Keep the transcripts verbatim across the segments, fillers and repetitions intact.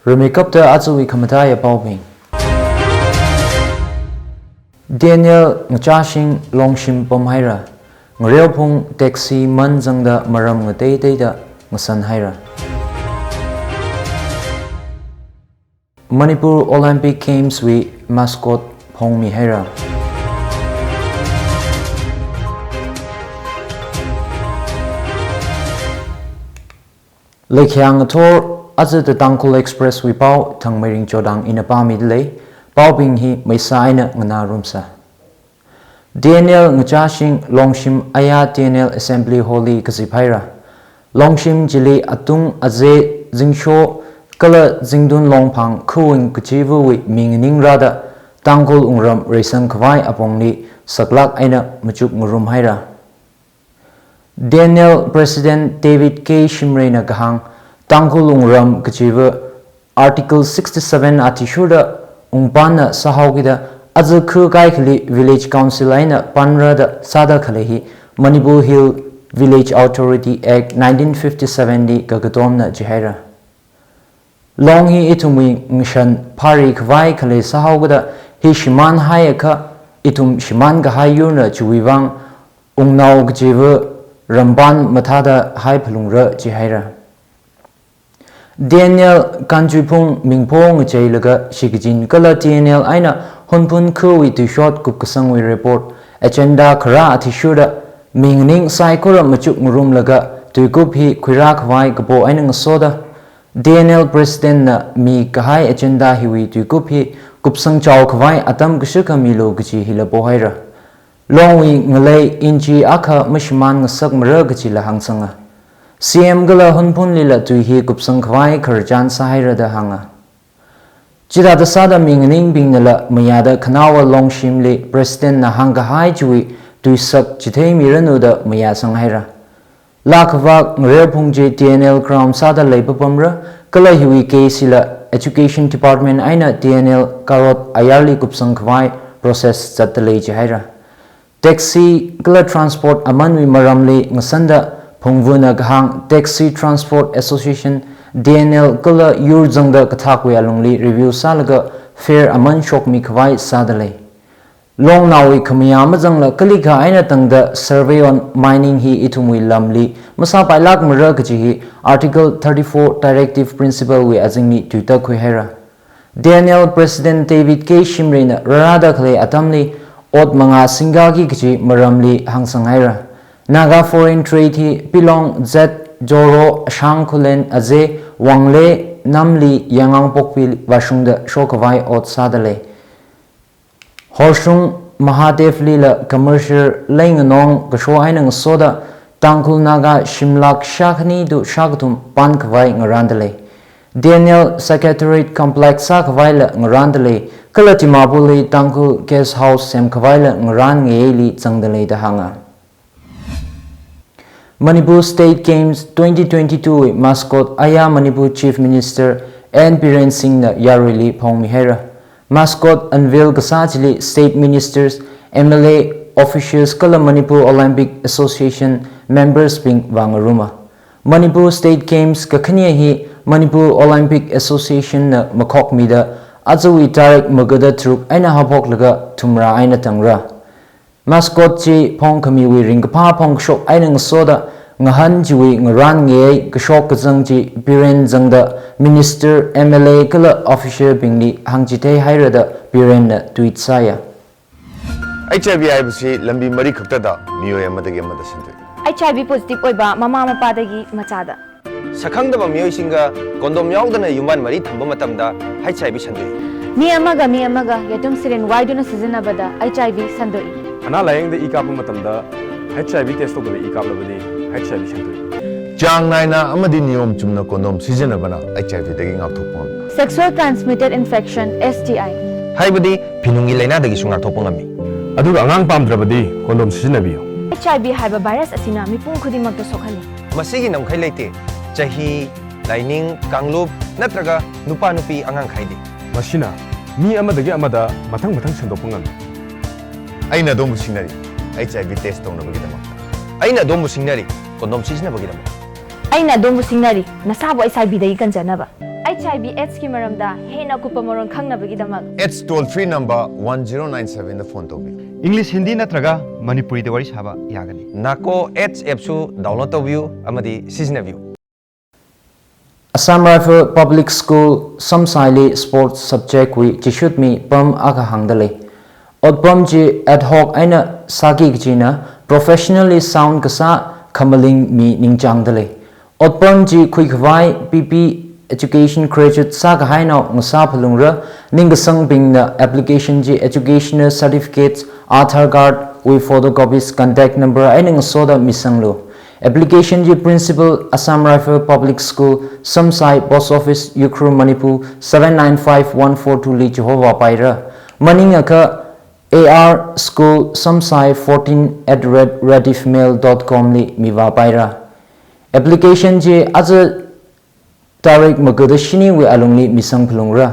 Rimeikapta ajawui khamataiya paobing. Daniel Ngachashing longshim pamhaira. Ngareophung taxi man zangda maram ngateiteida ngasanhaira. Manipur Olympic Games wui mascot phongmihaira. Leikhiya ngathor, aja The Tangkhul Express wui pao Thangmeiring Chodang ina pāmidalei. Paobing hi maisa eina nganārumsa. Daniel Ngachashing longshim aya Daniel Assembly Hall li kaziphaira. Longshim chili atung, azei, zingsho kala zingtun longphang khuwung kachivawui minganing rāda Tangkhul wungram reisang khavai apongli saklāk eina machukngarumhaira. Daniel President David K Shimrayna kahāng, Tangkhul wungram kachiva Article sixty-seven athishurda wungpanna sāhaokida aja khu kaikhali Village Council eina panrada sāda khalei hi Manipur Hill Village Authority Act nineteen fifty-seven li kakatomna jihaira. Long hi ithumwui ngashan phari khavai khalei sāhaokida hi shimān haiakha ithum shimān kahai yurna, chiwui vang wungnao kachiva rampan mathāda haiphalungra jihaira. Daniel Kanchuiphung mingpho ngacheilaga shikachin kala T N L eina Hunphun khuwui tuishot kupkasangwui report agenda kharā athishurda minganing saikora machukngarumlaga tuikup hi khuirā khavai kapo eina ngasoda Daniel President na mikahai agenda hiwui tuikup hi kupsangchao khavai atam kashikha milu kachi hila pohaira. Longwui ngalei inchi akha mashimān ngasakmara kachila hāngsanga. C M kala Hunphunlila tui hi kupsang khavai khararchan sāhaira da hānga. Chithāda sāda minganingbingnala mayāda khanaowa longshimli President na hāngkahai chiwui tuisak chitheimiranlu da mayāsanghaira. Laa khavak ngareophung chi T N L ground sāda leipapamra, kala hiwui case hila Education Department eina T N L karot ayarli kupsang khavai process zatdalei jihaira. Taxi kala transport amanwui maramli ngasanda phungvana kahāng Taxi Transport Association, T N L kala yur zangda kathakwui alungli review sālaga fare aman shokmi khavai sādalei. Longnaowui khamayā mazangla kalikha eina tangda survey on mining hi ithumwui lamli masāpailākmara kachi hi Article thirty-four Directive Principle wui azingli tuitak khuihaira. T N L President David K Shimrayna rārāda khalei atamli ot mangā singkaki kachi maramli hāngsanghaira. Naga foreign trade hi Pilong, Zet, Joro, Ashang, Khullen, Azeh, Wangleh, Namli, Yaingangpokpi vāshungda shokhavai ot sādalei. Horshung Mahadevlila commercial leinganong kasho eina ngasoda Tangkhul Naga shimlak shākhani to shākathum pankhavai ngarandalei. T N L Secretariat Complex sākhavaila ngarandalei, kala Dimapurli Tangkhul Guest House semkhavaila ngaranngayili zangdalei da hānga. Manipur State Games twenty twenty-two wui mascot aya Manipur Chief Minister N Biren Singhna yaruili phongmihaira. Mascot unveil kasā chili State Ministers, M L A, officials kala Manipur Olympic Association members bing vāngaruma. Manipur State Games kakhane hi Manipur Olympic Association na makhokmida ajawui tarik magada tharuk eina haophoklaga thumrā eina tangra. Mascot chi phongkhamiwui ringkaphā phongkashok eina ngasoda ngahān chiwui ngaranngayei kashok kazang chi Biren zangda Minister, M L A kala official bingli hāngchitheihaira da Birenna tweet sāya. H I V ꯍꯥꯏꯕꯁꯤ ꯂꯝꯕꯤ ꯃꯔꯤ ꯈꯛꯇꯗ ꯃꯤꯑꯣꯏ ꯑꯃꯗꯒꯤ ꯑꯃꯗ ꯁꯟꯗꯣꯛꯏ꯫ H I V positive ꯑꯣꯏꯕ ꯃꯃꯥ ꯃꯄꯥꯗꯒꯤ ꯃꯆꯥꯗ꯫ ꯁꯛꯈꯪꯗꯕ ꯃꯤꯑꯣꯏꯁꯤꯡꯒ condom ꯌꯥꯎꯗꯅ ꯌꯨꯝꯕꯥꯟ ꯃꯔꯤ ꯊꯝꯕ ꯃꯇꯝꯗ H I V ꯁꯟꯗꯣꯛꯏ꯫ ꯃꯤ ꯑꯃꯒ ꯃꯤ ꯑꯃꯒ ꯌꯦꯇꯨꯝ syringe ꯋꯥꯏꯗꯨꯅ ꯁꯤꯖꯤꯟꯅꯕꯗ H I V ꯁꯟꯗꯣꯛꯏ꯫ ꯑꯅꯥ ꯂꯥꯌꯦꯡꯗ ꯏ ꯀꯥꯞꯄ ꯃꯇꯝꯗ H I V test ꯇꯧꯗꯕ ꯏ ꯀꯥꯞꯂꯕꯗꯤ H I V ꯁꯟꯗꯣꯛꯏ꯫ ꯆꯥꯡ ꯅꯥꯏꯅ ꯑꯃꯗꯤ ꯅꯤꯌꯣꯝ ꯆꯨꯝꯅ condom ꯁꯤꯖꯤꯟꯅꯕꯅ H I V ꯗꯒꯤ ꯉꯥꯛꯊꯣꯛꯄ ꯉꯝꯃꯤ꯫ Sexual transmitted infection, S T I꯫ ꯍꯥꯏꯕꯗꯤ ꯐꯤꯅꯨꯡꯒꯤ ꯂꯥꯏꯅꯥꯗꯒꯤꯁꯨ ꯉꯥꯛꯊꯣꯛꯄ ꯉꯝꯃꯤ꯫ ꯑꯗꯨꯒ ꯑꯉꯥꯡ ꯄꯥꯝꯗ꯭ꯔꯕꯗꯤ condom ꯁꯤꯖꯤꯟꯅꯕꯤꯌꯨ꯫ H I V ꯍꯥꯏꯕ virus ꯑꯁꯤꯅ ꯃꯤꯄꯨꯝ ꯈꯨꯗꯤꯡꯃꯛꯇ ꯁꯣꯛꯍꯜꯂꯤ꯫ ꯃꯁꯤꯒꯤ ꯉꯝꯈꯩ ꯂꯩꯇꯦ꯫ ꯆꯍꯤ, ꯂꯥꯏꯅꯤꯡ, ꯀꯥꯡꯂꯨꯞ ꯅꯠꯇ꯭ꯔꯒ ꯅꯨꯄꯥ ꯅꯨꯄꯤ ꯑꯉꯥꯡ ꯈꯥꯏꯗꯦ꯫ ꯃꯁꯤꯅ ꯃꯤ ꯑꯃꯗꯒꯤ ꯑꯃꯗ ꯃꯊꯪ ꯃꯊꯪ ꯁꯟꯗꯣꯛꯄ ꯉꯝꯃꯤ꯫ ꯑꯩꯅ ꯑꯗꯣꯝꯕꯨ ꯁꯤꯡꯅꯔꯤ, H I V test ꯇꯧꯅꯕꯒꯤꯗꯃꯛꯇ꯫ ꯑꯩꯅ ꯑꯗꯣꯝꯕꯨ ꯁꯤꯡꯅꯔꯤ, condom ꯁꯤꯖꯤꯟꯅꯕꯒꯤꯗꯃꯛ꯫ ꯑꯩꯅ ꯑꯗꯣꯝꯕꯨ ꯁꯤꯡꯅꯔꯤ, ꯅꯁꯥꯕꯨ H I V ꯗꯒꯤ ꯀꯟꯖꯅꯕ꯫ H H I V AIDS ꯀꯤ ꯃꯔꯝꯗ ꯍꯦꯟꯅ ꯑꯀꯨꯞꯄ ꯃꯔꯣꯜ ꯈꯪꯅꯕꯒꯤꯗꯃꯛ AIDS toll free number one zero nine seven ꯗ phone ꯇꯧꯕꯤꯌꯨ꯫ English, Hindi ꯅꯠꯇ꯭ꯔꯒ ꯃꯅꯤꯄꯨꯔꯤꯗ ꯋꯥꯔꯤ ꯁꯥꯕ ꯌꯥꯒꯅꯤ꯫ NACO AIDS app ꯁꯨ download ꯇꯧꯕꯤꯌꯨ ꯑꯃꯗꯤ ꯁꯤꯖꯤꯟꯅꯕꯤꯌꯨ꯫ Assam Rifle Public School ꯁꯝꯁꯥꯏꯂꯤ sports subject ꯋꯤ ꯆꯤꯁꯨꯠꯃꯤ ꯄꯝ ꯑꯒ ꯍꯥꯡꯗ ꯂꯩ꯫ ꯑꯣꯠꯄꯝ ꯆꯤ ad hoc ꯑꯩꯅ ꯁꯥꯈꯤ ꯀꯆꯤꯅ professionally sound ꯀꯁꯥ ꯈꯃꯂꯤꯡ ꯃꯤ ꯅꯤꯡꯆꯥꯡꯗ ꯂꯩ꯫ ꯑꯣꯠꯄꯝ ꯆꯤ ꯈꯨꯏꯈꯋꯥꯏ P P education graduate ꯁꯥ ꯀꯍꯥꯏꯅ ꯉꯁꯥ ꯐꯂꯨꯡꯔ ꯅꯤꯡꯒꯁꯪ ꯕꯤꯡꯅ application ꯆꯤ educational certificates, Aadhaar card ꯋꯤ photocopies, contact number ꯑꯩꯅ ꯉꯁꯣꯗ ꯃꯤꯁꯪꯂꯨ꯫ Application ꯆꯤ Principal, Assam Rifle Public School, Samsai, Post Office, Ukhrul, Manipur seven nine five one four two ꯂꯤ ꯆꯤꯍꯣ ꯋꯥꯄꯥꯏꯔ꯫ ꯃꯅꯤꯡ ꯑꯈ A R school samsai fourteen at rate rediffmail dot com ꯂꯤ ꯃꯤ ꯋꯥꯄꯥꯏꯔ꯫ Application ꯆꯤ ꯑꯖ ꯇꯥꯔꯤꯛ ꯃꯒꯗ ꯁꯤꯅꯤ ꯋꯤ ꯑꯂꯨꯡꯂꯤ ꯃꯤꯁꯪ ꯐꯂꯨꯡꯔ꯫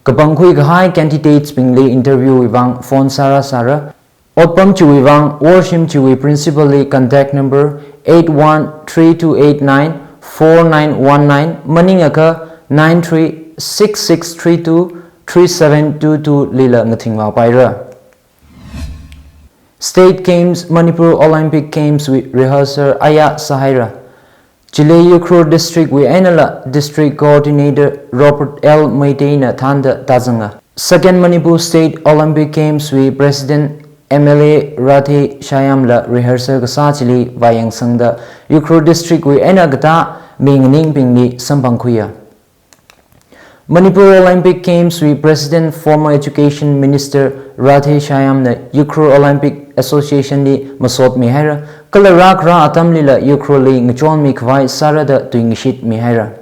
ꯀꯕꯪ ꯈꯨꯏ ꯀꯍꯥꯏ candidates ꯕꯤꯡꯂꯤ interview ꯋꯤ ꯋꯥꯡ phone ꯁꯥꯔ ꯁꯥꯔ꯫ ꯑꯣꯠꯄꯝ ꯆꯤꯋꯤ ꯋꯥꯡ, ꯋꯥꯔꯁꯤꯝ ꯆꯤꯋꯤ principal ꯂꯤ contact number eight one three two eight nine four nine one nine, ꯃꯅꯤꯡ ꯑꯈ nine three six six three two three seven two two ꯂꯤꯂ ꯉꯊꯤꯡ ꯋꯥ ꯄꯥꯏꯔ꯫ State Games, Manipur Olympic Games wi rehearsal ꯑꯌꯥ ꯁꯍꯥꯏꯔ꯫ ꯆꯤꯂꯦ ꯎꯈ꯭ꯔꯨꯜ district ꯋꯤ ꯑꯩꯅ ꯂ district coordinator Robert L ꯃꯩꯇꯩꯅ ꯊꯥꯟꯗ ꯇꯥꯖꯪꯉ꯫ Second Manipur State Olympic Games ꯋꯤ president M L A Radhe ꯁꯥꯌꯥꯝ ꯂ rehearsal ꯀꯁꯥ ꯆꯤꯂꯤ ꯋꯥꯌꯦꯡꯁꯪꯗ ꯎꯈ꯭ꯔꯨꯜ district ꯋꯤ ꯑꯩꯅ ꯒꯇꯥ ꯃꯤꯡ ꯅꯤꯡ ꯄꯤꯡꯂꯤ ꯁꯝꯄꯪ ꯈꯨꯌꯥ꯫ Manipur Olympic Games ꯋꯤ president former education minister Radhe ꯁꯥꯌꯥꯝꯅ ꯎꯈ꯭ꯔꯨꯜ Olympic Association ꯂꯤ ꯃꯁꯣꯠ ꯃꯤ ꯍꯥꯏꯔ, ꯀꯂ ꯔꯥꯛ ꯔꯥ ꯑꯇꯝ ꯂꯤꯂ ꯎꯈ꯭ꯔꯨꯜ ꯂꯤ ꯉꯆꯣꯟ ꯃꯤ ꯈꯋꯥꯏ ꯁꯥꯔꯗ ꯇꯨꯏ ꯉꯁꯤꯠ ꯃꯤ ꯍꯥꯏꯔ꯫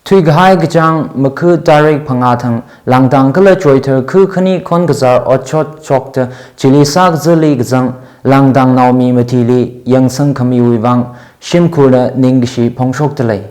ꯊꯨꯏ ꯒꯍꯥꯏ ꯒꯆꯥꯡ ꯃꯈꯨ ꯇꯥꯔꯤꯛ ꯐꯪꯉꯥ ꯊꯪ ꯂꯥꯡꯗꯥꯡ ꯀꯂ ꯆꯣꯏꯊꯔ ꯈꯨ ꯈꯅꯤ ꯈꯣꯟ ꯀꯖꯥꯔ ꯑꯣꯠꯁꯣꯠ ꯆꯣꯛꯇ ꯆꯤꯂꯤ ꯁꯥꯛ ꯖꯂꯤ ꯒꯖꯥꯡ ꯂꯥꯡꯗꯥꯡ ꯅꯥꯎꯃꯤ ꯃꯊꯤꯂꯤ ꯌꯥꯡꯁꯪ ꯈꯃꯤ ꯋꯤꯋꯥꯡ ꯁꯤꯝꯈꯨꯔꯅ ꯅꯤꯡꯒꯁꯤ ꯐꯣꯡꯁꯣꯛꯇ ꯂꯩ꯫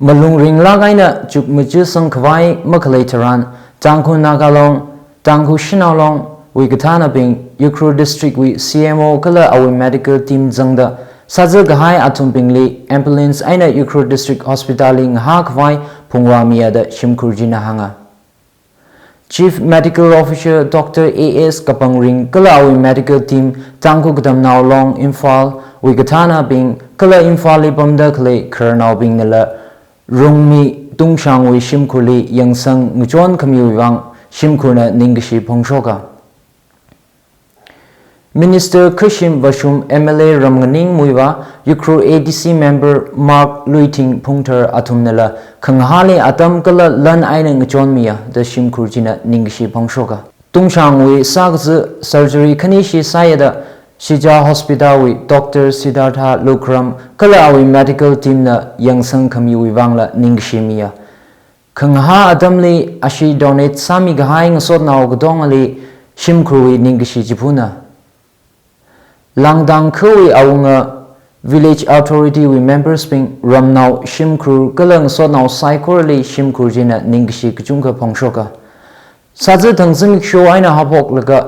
ꯃꯂꯨꯡ ꯔꯤꯡꯂꯥꯛ ꯑꯩꯅ ꯆꯨꯛ ꯃꯆꯨ ꯁꯪ ꯈꯋꯥꯏ ꯃꯈꯂꯩ ꯊꯔꯥꯟ, ꯇꯥꯡꯈꯨꯜ ꯅꯥꯒꯥ ꯂꯣꯡ, ꯇꯥꯡꯈꯨꯜ ꯁꯤꯅꯥꯎ ꯂꯣꯡ ꯋꯤ ꯀꯊꯥꯅꯕꯤꯡ, ꯎꯈ꯭ꯔꯨꯜ district ꯋꯤ C M O ꯀꯂ ꯑꯋꯤ medical team ꯖꯪꯗ, ꯁꯥꯖ ꯒꯍꯥꯏ ꯑꯊꯨꯝꯕꯤꯡꯂꯤ ambulance ꯑꯩꯅ ꯎꯈ꯭ꯔꯨꯜ district hospital ꯂꯤ ꯉꯍꯥ ꯈꯋꯥꯏ ꯐꯨꯡꯋꯥ ꯃꯤꯌꯥꯗ ꯁꯤꯝꯈꯨꯔꯖꯤꯅ ꯍꯥꯡꯉ꯫ Chief Medical Officer Doctor A S ꯀꯄꯪꯔꯤꯡ ꯀꯂ ꯑꯋꯤ medical team ꯇꯥꯡꯈꯨꯜ ꯀꯗꯝꯅꯥꯎ ꯂꯣꯡ ꯏꯝꯐꯥꯜ ꯋꯤ ꯀꯊꯥꯅꯕꯤꯡ ꯀꯂ ꯏꯝꯐꯥꯜ ꯂꯤ ꯄꯝꯗ ꯈꯂꯩ ꯈꯔꯅꯥꯎꯕꯤꯡꯅ ꯂ ꯔꯨꯡꯃꯤ ꯇꯨꯡꯁꯥꯡ ꯋꯤ ꯁꯤꯝꯈꯨꯔꯂꯤ ꯌꯥꯡꯁꯪ ꯉꯆꯣꯟ ꯈꯃꯤ ꯋꯤꯋꯥꯡ ꯁꯤꯝꯈꯨꯔꯅ ꯅꯤꯡꯒꯁꯤ ꯐꯣꯡꯁꯣꯛꯀ꯫ Minister ꯈꯨꯁꯤꯝ ꯕꯁꯨꯝ, M L A ꯔꯝꯒꯅꯤꯡ ꯃꯨꯏꯋꯥ, Ukhrul A D C member Mark ꯂꯨꯏꯊꯤꯡ ꯐꯨꯡꯊꯔ ꯑꯊꯨꯝꯅ ꯂ ꯈꯪꯍꯥꯂꯤ ꯑꯇꯝ ꯀꯂ ꯂꯟ ꯑꯩꯅ ꯉꯆꯣꯟ ꯃꯤꯌꯥ ꯗ ꯁꯤꯝꯈꯨꯔꯖꯤꯅ ꯅꯤꯡꯒꯁꯤ ꯐꯣꯡꯁꯣꯛꯀ꯫ ꯇꯨꯡꯁꯥꯡ ꯋꯤ ꯁꯥꯛꯁꯨ surgery ꯈꯅꯤ ꯁꯤ ꯁꯥꯏꯌꯥꯗ ꯁꯤꯖꯥ hospital ꯋꯤ Doctor Siddhartha Lukram ꯀꯂ ꯑꯋꯤ medical team ꯅ ꯌꯥꯡꯁꯪ ꯈꯃꯤ ꯋꯤꯋꯥꯡ ꯂ ꯅꯤꯡꯒꯁꯤ ꯃꯤꯌꯥ꯫ ꯈꯪꯍꯥ ꯑꯗꯝꯂꯤ ꯑꯁꯤ donate ꯁꯥꯃꯤ ꯒꯍꯥꯏ ꯉꯁꯣꯠ ꯅꯥꯎ ꯒꯗꯣꯡ ꯑꯂꯤ ꯁꯤꯝꯈ꯭ꯔꯨ ꯋꯤ ꯅꯤꯡꯒꯁꯤ ꯖꯤꯐꯨꯅ꯫ ꯂꯥꯡꯗꯥꯡ ꯈꯨ ꯋꯤ ꯑꯋꯨꯡꯉ village authority ꯋꯤ members ꯕꯤꯡ ꯔꯝꯅꯥꯎ ꯁꯤꯝꯈ꯭ꯔꯨ ꯀꯂ ꯉꯁꯣꯠ ꯅꯥꯎ ꯁꯥꯏꯈꯣꯔꯂꯤ ꯁꯤꯝꯈ꯭ꯔꯨ ꯖꯤꯅ ꯅꯤꯡꯒꯁꯤ ꯀꯆꯨꯡꯒ ꯐꯣꯡꯁꯣꯛꯀ꯫ ꯁꯥꯖ ꯊꯪꯖꯤꯡ ꯁꯣ ꯑꯩꯅ ꯍꯥꯄꯣꯛꯂꯒ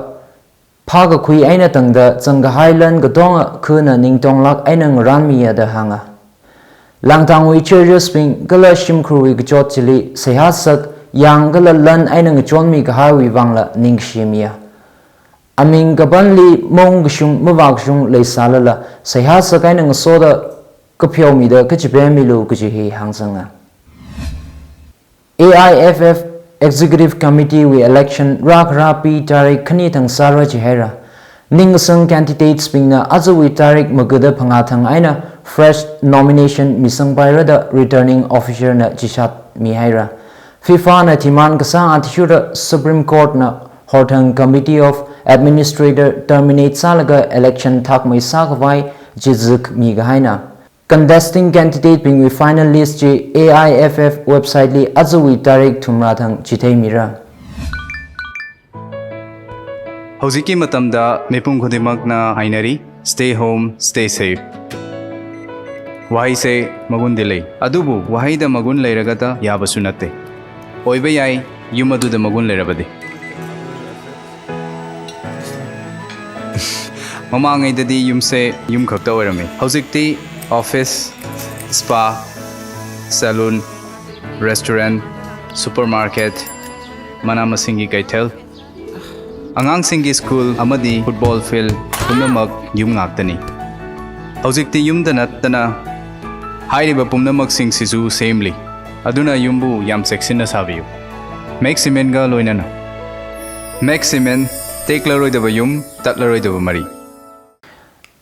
ꯐꯥꯒ ꯈꯨꯏ ꯑꯩꯅ ꯇꯪꯗ ꯆꯪꯒ ꯍꯥꯏ ꯂꯟ ꯒꯗꯣꯡ ꯈꯨꯅ ꯅꯤꯡꯇꯣꯡ ꯂꯥꯛ ꯑꯩꯅ ꯉꯔꯥꯟ ꯃꯤꯌꯥ ꯗ ꯍꯥꯡꯉ꯫ ꯂꯥꯡꯇꯥꯡ ꯋꯤ churches ꯕꯤꯡ ꯀꯂ ꯁꯤꯝꯈ꯭ꯔꯨ ꯋꯤ ꯀꯆꯣꯠ ꯆꯤꯂꯤ ꯁꯩꯍꯥ ꯁꯛ ꯌꯥꯡ ꯀꯂ ꯂꯟ ꯑꯩꯅ ꯉꯆꯣꯟ ꯃꯤ ꯒꯍꯥꯏ ꯋꯤꯋꯥꯡ ꯂ ꯅꯤꯡꯒꯁꯤ ꯃꯤꯌꯥ꯫ ꯑꯃꯤꯡ ꯀꯕꯟꯂꯤ ꯃꯣꯡ ꯒꯁꯨꯡ ꯃꯕꯥꯛ ꯁꯨꯡ ꯂꯩ ꯁꯥꯂ ꯂ ꯁꯩꯍꯥ ꯁꯛ ꯑꯩꯅ ꯉꯁꯣꯗ ꯀꯐꯤꯌꯥꯎ ꯃꯤꯗ ꯀꯆꯤꯄꯦꯝ ꯃꯤꯂꯨ ꯀꯆꯤ ꯍꯤ ꯍꯥꯡꯁꯪꯉ꯫ A I F F Executive Committee ꯋꯤ election ꯔꯥꯛ ꯔꯥ ꯄꯤ ꯇꯥꯔꯤꯛ ꯈꯅꯤ ꯊꯪ ꯁꯥꯔ ꯆꯤꯍꯥꯏꯔ꯫ ꯅꯤꯡꯁꯪ candidates ꯕꯤꯡꯅ ꯑꯖꯋꯤ ꯇꯥꯔꯤꯛ ꯃꯒꯗ ꯐꯪꯉꯥ ꯊꯪ ꯑꯩꯅ fresh nomination ꯃꯤꯁꯪ ꯄꯥꯏꯔꯗ returning officer ꯅ ꯆꯤꯁꯥꯠ ꯃꯤ ꯍꯥꯏꯔ꯫ FIFA ꯅ ꯊꯤꯃꯥꯟ ꯀꯁꯥ ꯑꯊꯤꯁꯨꯔ Supreme Court ꯅ ꯍꯣꯔꯊꯪ Committee of Administrator terminate ꯁꯥꯂꯒ election ꯊꯥꯛꯃꯩ ꯁꯥ ꯀꯚꯥꯏ ꯖꯤꯖꯤꯛ ꯃꯤ ꯒꯍꯥꯏꯅ꯫ Contesting candidate ꯕꯤꯡ ꯋꯤ final list ꯆꯤ A I F F website ꯂꯤ ꯑꯖꯋꯤ ꯇꯥꯔꯤꯛ ꯊꯨꯝꯔꯥ ꯊꯪ ꯆꯤꯊꯩ ꯃꯤꯔ꯫ ꯍꯧꯖꯤꯛꯀꯤ ꯃꯇꯝꯗ ꯃꯤꯄꯨꯝ ꯈꯨꯗꯤꯡꯃꯛꯅ ꯍꯥꯏꯅꯔꯤ, "Stay home, stay safe." ꯋꯥꯍꯩꯁꯦ ꯃꯒꯨꯟꯗꯤ ꯂꯩ, ꯑꯗꯨꯕꯨ ꯋꯥꯍꯩꯗ ꯃꯒꯨꯟ ꯂꯩꯔꯒꯇ ꯌꯥꯕꯁꯨ ꯅꯠꯇꯦ꯫ ꯑꯣꯏꯕ ꯌꯥꯏ, ꯌꯨꯝ ꯑꯗꯨꯗ ꯃꯒꯨꯟ ꯂꯩꯔꯕꯗꯤ꯫ ꯃꯃꯥꯡꯉꯩꯗꯗꯤ ꯌꯨꯝꯁꯦ ꯌꯨꯝ ꯈꯛꯇ ꯑꯣꯏꯔꯝꯃꯤ꯫ ꯍꯧꯖꯤꯛꯇꯤ office, spa, Salon, restaurant, supermarket, mana masinggi keithel, angangsinggi school amadi football field pumnamak yum ngaktani. Hojikti yumda nattana, hairiba pumnamaksing sisu semli. Aduna yumbu yam cheksinna sabiyu. Max Cement ga loinana. Max Cement, teklaroidaba yum, tatlaroidaba mari.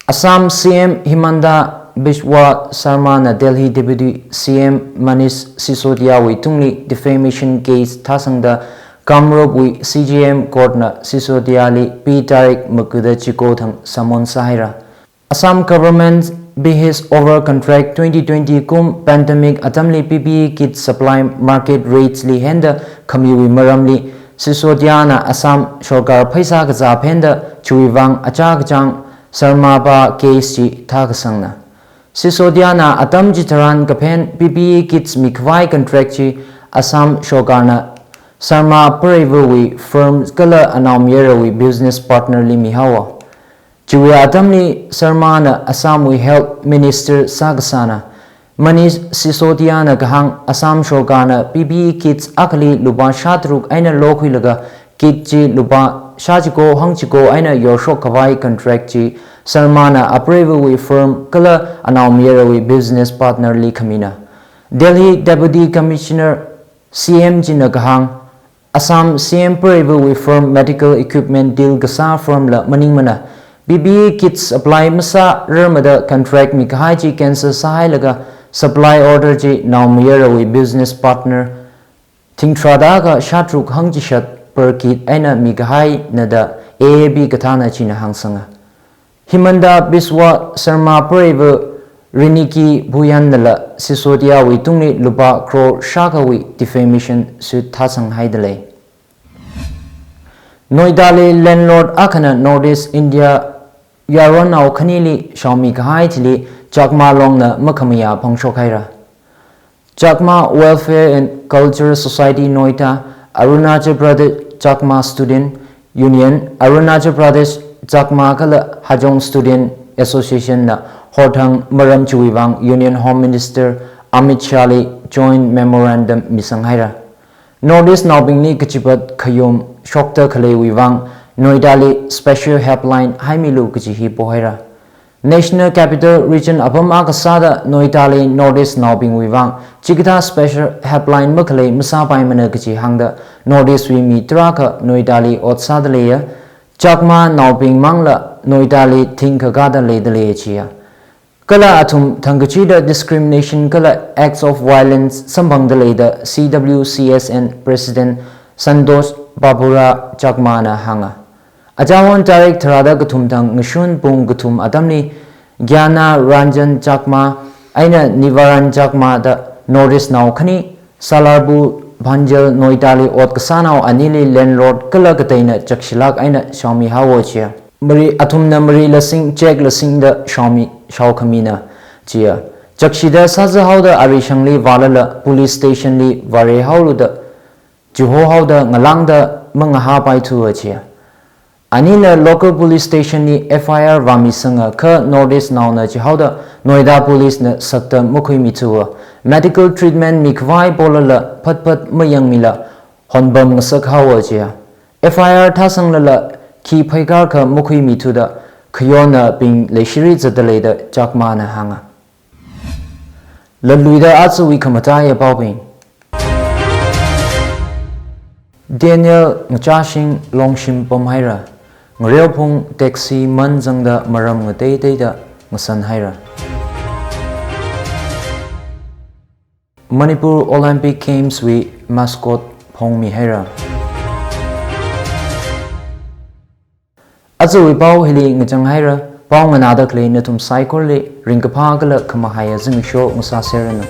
Assam C M Himanta Biswa Sarma na Delhi Deputy C M Manish Sisodia wui tungli defamation case thāsangda Kamrup wui C J M Court na Sisodia li P tarik makuda chiko thang summon sāhaira. Assam government behaves over contract. Twenty twenty kum pandemic atamli P P E kit supply market rates li henda khamiwui maramli Sisodia na Assam sorkar pheisā kazā phenda chiwui vang achā kachāng Sarma pa case chi thākasangna. Sisodia na atam chitharan kaphen P P E kits mikhavai contract chi Assam sorkar na Sarma pareiva wui firm kala anaomayara wui business partner li mihaowa. Chiwui atamli Sarma na Assam wui Health Minister sākasāna. Manish Sisodia na kahāng Assam sorkar na P P E kits akhali lupā shātruk eina lokhuilaga kit chi lupā shāchiko hangchiko eina yorshok khavai contract chi Sarma na apareiva wui firm kala anaomayara wui business partner li khamina. Delhi Deputy Commissioner C M china kahāng, Assam C M pareiva wui firm medical equipment deal kasā firm la maningmana. P P E kits supply masārarmada contract mikahai chi cancel sāhailaga supply order chi naomayara wui business partner thingtharāda akha shātruk hangchishat per kit eina mikahaina da A A P kathāna china hāngsanga. Himanta Biswa Sarma pareiva Riniki Bhuyan nala Sisodia wui tungli lupā crore shākhawui defamation suit thāsanghaida lei. Noida li landlord akhana North East India yaronnao khanili shaomi kahai thili Chakma Long na makhamayā phangshok haira. Chakma Welfare and Cultural Society Noida, Arunachal Pradesh Chakma Student Union, Arunachal Pradesh Chakma kala Hajong Student Association na horthang maram chiwui vang Union Home Minister Amit Shah li joint memorandum misang haira. North East naobingli kachipat khayum shokta khaleiwui vang Noida li special helpline haimilu kaji hi pohaira. National Capital Region apam akha sāda Noida li North East naobingwui vang chikathā special helpline makhalei masāpaimana kaji hāngda North East wui mi tarākha Noida li ot sāda leiya. Chakma naobing mangla Noida li thingkha kāda leida leiya chiya. Kala athum thangkachida discrimination kala acts of violence samphangda leida C W C S N President Santosh Babura Chakma na hānga. Achāhon tarik tharāda kathum thang ngashun pung kathum atamli Gyana Ranjan Chakma eina Nivaran Chakma da North East nao khani Salarpur Bhanjal Noida li ot kasānao anili landlord kala kateina chakshilāk eina shaomi haowa chiya. Mari athumna mari lasing chek lasingda shaomi shaokhamina chiya. Chakshida sāza haoda arishangli vālala police station li vāre haoluda chiho haoda ngalāngda mangahāpaithuwa chiya. Anina local police station li F I R vāmisanga kha North East naona chihaoda Noida police na sakta makhuimithuwa. Medical treatment mikhavai polala phatphat mayangmila honpam ngasak haowa chiya. F I R thāsanglala khi phaikar kha makhuimithuda khayonnabing leishiri zatda leida Chakma na hānga. Latluida achuwui khamataiya paobing. Daniel Ngachashing longshim pamhaira. Ngareophung taxi man zangda maram ngateiteida ngasan haira. Manipur Olympic Games wui mascot phongmi haira. Achuwui pao hili ngachang haira, pao nganāda khalei nathum saikorali ringkaphā kala khamahaiya zimiksho ngasāserranu.